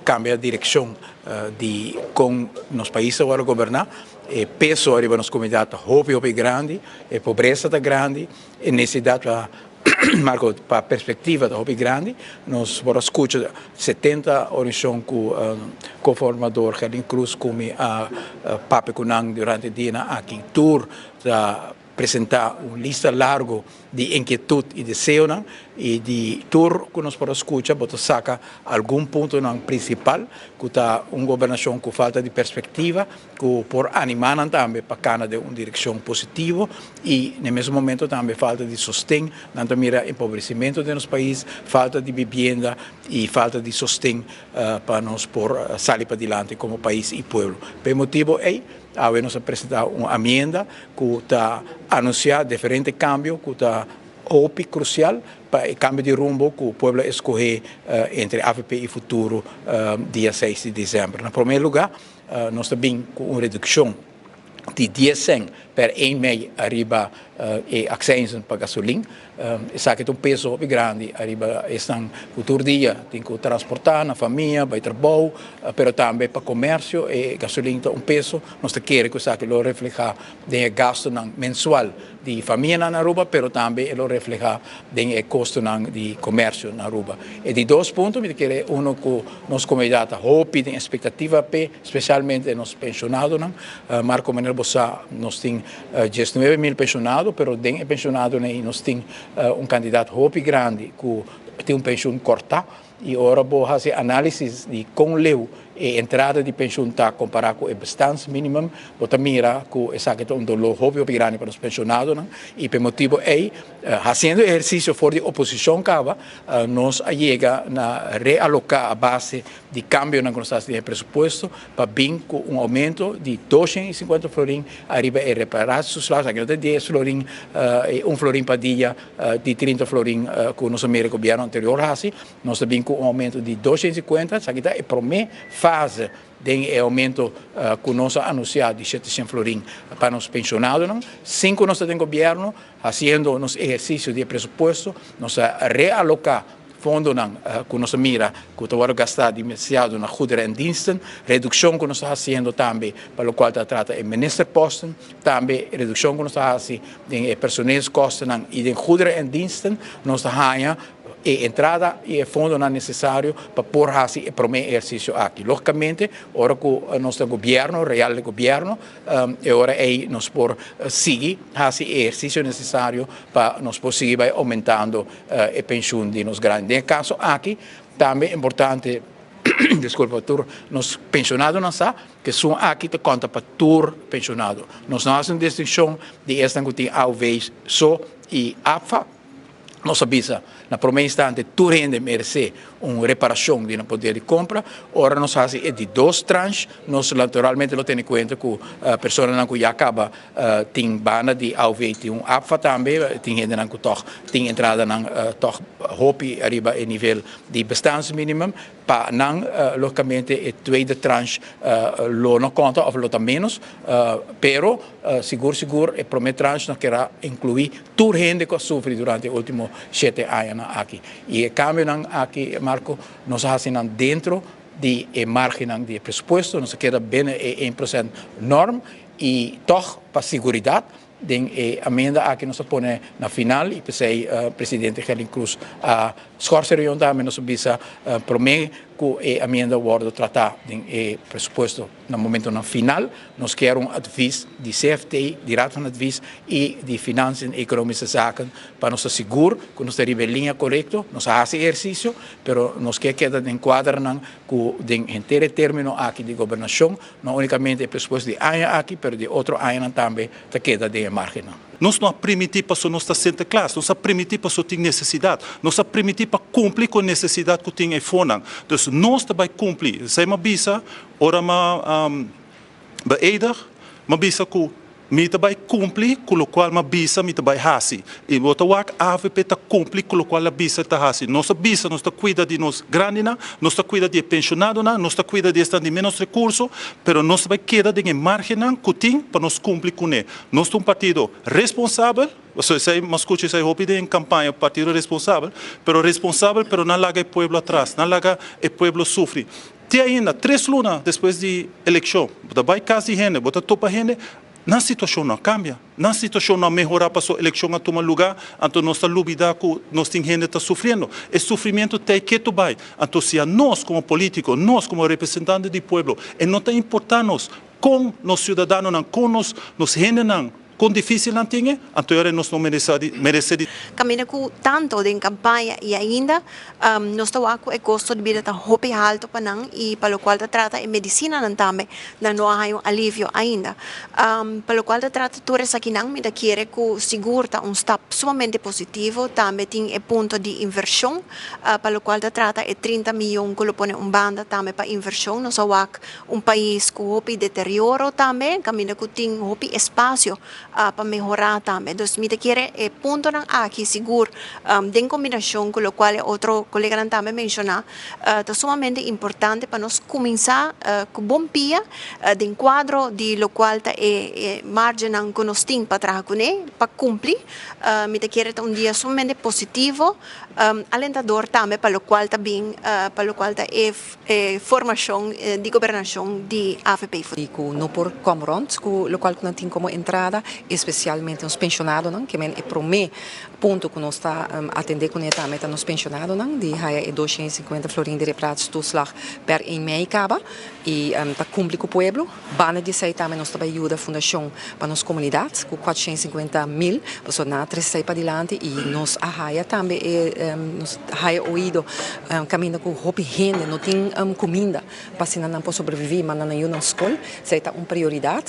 Cambia direccion di con nos pais ta worde goberna. E peso ariba nos comunidad ta hopi hopi grandi, e pobresa ta grandi, e necesidad pa Marco pa perspectiva ta hopi grandi. Nos por a scucha 70 organisacion cu coformador Gerlin Cruz cu mi a papia cu nan durante e dianan aki. Tur ta presenta un lista largo di inquietud y deseonan y di tur cu nos por a scucha bo ta saca algun puntonan principal cu ta un gobernacion cu falta di perspectiva cu por anima nan tambe pa cana den un direccion positivo y na e mesun momento tambe falta di sosten. Nan ta mira empobrecimento den nos pais, falta di bibienda y falta di sosten pa nos por sali padilanti como pais y pueblo. Pa e motibo ey awe nos a presenta un amienda cu ta anuncia diferente cambio cu ta hopi crucial pa e cambio di rumbo cu pueblo a escoge entre avp y Futuro dia 6 di december. Na prome lugar nos ta bin cu un reduccion di 10 cent per 1 mei ariba e accijnzen pa gasolin. Esaki ta un peso hopi grandi ariba esnan cu tur dia tin cu transporta nan famia, bay trabou, pero tambe pa comercio e gasolin ta un peso. Nos ta kere cu esaki lo refleha den e gastonan mensual di famianan na Aruba, pero tambe e lo refleha den e costonan di comercio na Aruba. E di dos punto mi ta kere uno cu nos comunidad ta hopi den expectativa p'e, specialmente nos pensionadonan. Marco, manera bo sa, nos tin 19.000 pensionado, pero den e pensionadonan ei nos tin un cantidad hopi grandi cu tin un pensioen corta. Y ora bo haci análisis di con leu e entrada di pensioen ta compara cu e bestaansminimum, bo ta mira cu esaki ta un dolor hopi hopi grandi pa nos pensionadonan. Y pa e motibo ei, haciendo ehercicio for di oposicion caba, nos a yega na realoca a base di cambionan cu nos ta haci den e presupuesto pa bin cu un aumento di 250 florin ariba e reparatietoeslag. Esaki no ta 10 florin, un florin pa dia di 30 florin cu nos a mira e gobierno anterior haci. Nos ta bin cu un aumento di 250, esaki ta e prome fase den e aumento cu nos a anuncia di 700 florin pa nos pensionadonan. Sin cu nos ta den gobierno, haciendo nos ehercicio di e presupuesto, nos a realoca fondonan cu nos a mira cu ta wordo gasta demasiado na goederen en diensten, reduccion cu nos ta haciendo tambe pa locual ta trata e ministerposten, tambe reduccion cu nos ta haci den e personeelskostennan y den goederen en diensten, nos ta haya e entrada y e fondonan necesario pa por haci e prome ehercicio aki. Logicamente, ora cu nos ta gobierno, real gobierno, e ora ey nos por sigui haci e ehercicio necesario pa nos por sigui bay aumentando e pensioen di nos grandi. Den e caso aki, tambe importante, disculpa, tur nos pensionadonan sa cu esun aki ta conta pa tur pensionado. Nos no haci un distincion di esnan cu tin AOV so y APFA. Nos a bisa na prome instante tur hende merece un reparacion di nan poder di compra. Ora nos haci e di dos tranche, nos naturalmente lo tene cuenta cu personanan cu ya caba tin banda di AOV tin un APFA tambe, tin hendenan cu toch tin entradanan toch hopi ariba e nivel di bestaansminimum. Pa nan, logicamente, e tweede tranche lo no conta of lo ta menos, pero sigur sigur e prome tranche nos kier a inclui tur hende cu a sufri durante e ultimo shete añanan aki. Y e cambionan aki, Marco, nos a haci nan dentro di e margennan di e presupuesto, nos a keda binnen e een procent norm y toch pa siguridad den e amenda aki nos a pone na final y p'esey presidente Gerlin Cruz a schorse reunion tambe. Nos a bisa prome cu e amenda wordo trata den e presupuesto na momentonan final, nos kier un advies di CFT, di Raad van Advies y di Financiën en Economische Zaken pa nos ta sigur cu nos ta riba e linea corecto. Nos a haci ehercicio, pero nos kier keda den cuadranan cu den henter e termino aki di gobernacion, no unicamente e presupuesto di aña aki, pero di otro añanan tambe ta keda den e margennan. Nos no a primiti paso nos ta Sinterklaas, nos a primiti paso tin necesidad, nos a primiti pa cumpli cu e necesidad cu tin eyfonan. Dus nos ta bay cumpli. Esey m'a bisa ora m'a beëdig, m'a bisa cu. Mi ta bay cumpli cu locual m'a bisa mi ta bay haci. Y bo ta wak avp ta cumpli cu locual a bisa ta haci. Nos a bisa nos ta cuida di nos grandinan, nos ta cuida di e pensionadonan, nos ta cuida di esnan di menos recurso, pero nos ta bay keda den e margennan cu tin pa nos cumpli cune. Nos ta un partido responsabel, pasobra esey m'a scucha esey hopi den campaña, partido responsabel, pero responsabel pero no laga e pueblo atras, no laga e pueblo sufri. Te ainda, 3 luna despues di eleccion, bo ta bay cas di hende, bo ta topa hende, nan situacion no a cambia. Nan situacion no a mehora paso eleccion a tuma luga, anto nos ta lubida cu nos tin hende ta sufriendo. E sufrimento t'ey keto bay. Anto si nos como politico, nos como representante di pueblo, e no ta importa nos con nos ciudadanonan, con nos hendenan, con dificil nan tin e, anto nos no merece di Caminda cu tanto den campaña y ainda nos ta wak e costo di bida ta hopi halto pa nan y pa locual ta trata e medicina nan tambe nan no hay un alivio ainda. Pa locual ta trata tur esakinan, mi ta kere cu sigur ta un stap sumamente positivo. Tambe tin e punto di inversion, pa locual ta trata e 30 miyon cu lo pone un banda tambe pa inversion. Nos a wak un pais cu hopi deterioro tambe, caminda cu tin hopi espacio pa mehora tambe. Dus mi ta kere e puntonan aki sigur den combinacion cu locual otro coleganan tambe menciona, ta sumamente importante pa nos cuminsa cu bon pia den cuadro di locual ta e margennan cu nos tin pa traha cune, pa cumpli. Mi ta kere ta un dia sumamente positivo, alentador tambe pa locual ta bin, pa locual ta e formacion di gobernacion di AVP. Y cu no por come rond, cu locual cu nan tin como entrada, especialmente os pensionadonan, kiermen e prome punto cu nos ta atende cu tambe ta nos pensionadonan, di haya e 250 florin di reparatietoeslag per 1 mei caba, y ta cumpli cu pueblo. Banda di esey tambe nos tambe yuda fundacion pa nos comunidad, cu 450 mil, paso nan a trece pa dilanti y nos a haya tambe nos haya oido caminda cu hopi hende no tin cuminda pa asina nan por sobrevivi, manda nan yiu na scol, esey ta un prioridad.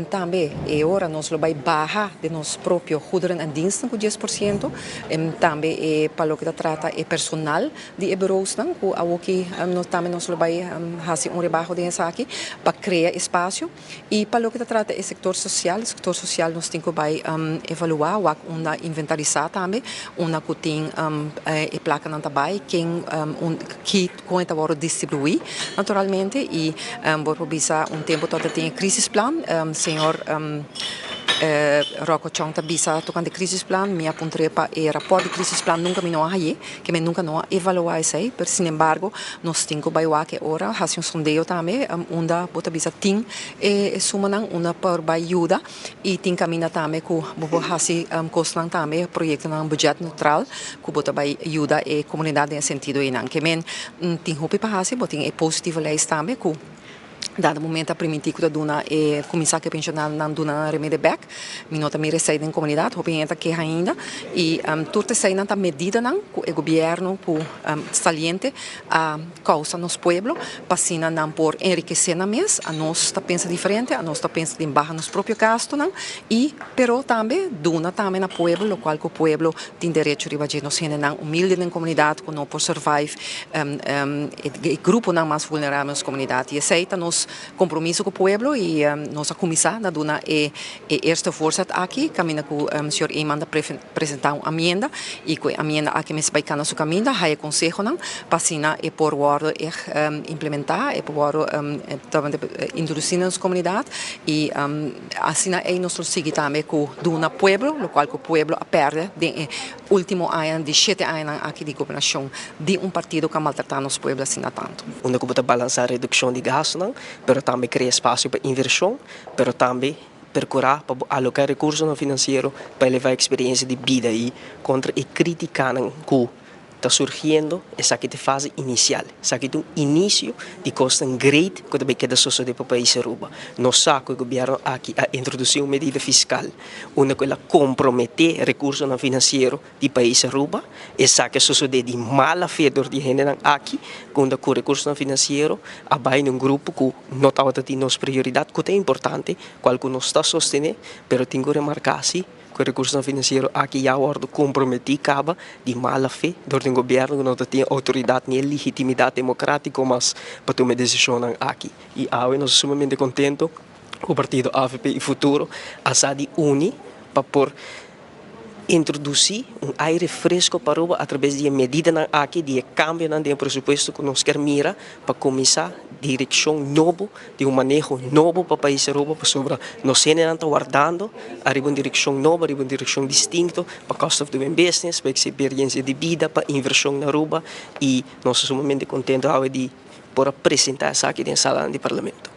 Tambe e ora nos lo bay baha di nos propio goederen en diensten cu 10%, tambe pa loke ta trata e personal di e bureaus nan, cu awoki nos tambe nos lo bay haci un rebaho den esaki pa crea espacio. Y pa loke ta trata e sector social nos tin cu bay evalua, wak unda inventarisa tambe, unda cu tin e placanan ta bay, ken ki con ta wordo distribui naturalmente. Y bo por bisa un tempo tot tin crisisplan, señor Rocco Chong ta bisa tocante crisisplan, mi a puntr'e pa e rapport di crisisplan, nunca mi no a haye, kiermen nunca no a evalua esey, pero sin embargo nos tin cu bay wak e ora, haci un sondeo tambe, unda bo ta bisa tin e sumanan, unda por bay yuda y tin caminda tambe cu bo por haci cosnan tambe, proyectonan budget neutral, cu bo ta bay yuda e comunidad den sentido einan. Kiermen tin hopi pa haci, bo tin e positieve lijst tambe cu dado momento a priminti cu ta duna e cuminsa cu e pensionadonan duna nan remedi bek. Mi no ta mira esey den comunidad, hopi hende ta keha ainda y tur ta eseynan ta medidanan cu e gobierno cu saliente a causa nos pueblo pa asina nan por enriquece nan mes. A nos ta pensa diferente, a nos ta pensa den baha nos propio gastonan y pero tambe duna tambe na pueblo locual cu pueblo tin derecho riba dje, nos hendenan humilde den comunidad cu no por survive, e gruponan mas vulnerabel den nos comunidad. Y esey ta nos compromiso cu pueblo y nos a cuminsa na duna e eerste voorzet aki, caminda cu señor Eman ta presenta un amienda y cu e amienda aki mes bay cana su caminda, haya consehonan pa asina e por wordo implementa, e por wordo introduci den nos comunidad y asina ey nos lo sigui tambe cu duna pueblo locual cu pueblo a perde den e ultimo aña di 7 añanan aki di gobernacion di un partido cu a maltrata nos pueblo asina tanto. Unda cu ta balansa reduccion di gastonan, pero tambe crea espacio pa inversion, pero tambe percura pa aloca recurso financiero pa eleva experiencia di bida y contra e critica cu ta surgiendo. Esaki ta fase inicial. Esaki ta un inicio di cos great cu tambe keda sucede pa pais Aruba. Nos sa cu e gobierno aki a introduci un medida fiscal unda cu el a compromete recurso financiero di pais Aruba. Esaki a sucede di mala fe door di hendenan aki, unda cu recurso financiero a bay un grupo cu no tabata tin nos prioridad, cu ta importante, cual cu nos ta sostene, pero tin cu remarca si cu recurso financiero aki ya a wordo comprometi caba di mala fe door di un gobierno cu no tin autoridad ni legitimidad democratico mas pa tuma decision aki. Y awe nos ta sumamente contento. E partido AVP y Futuro a sa di uni pa por introduci un aire fresco pa Aruba a traves di medida aki, di cambio di presupuesto cu nos kier mira pa cuminsa direccion nobo, di un maneho nobo pa e pais Aruba, pasobra nos ta wardando ariba un direccion nobo, ariba un direccion distinto pa cost of doing business, pa experiencia di bida, pa inversion na Aruba, y nos ta sumamente contento di por presenta esaki den sala di parlamento.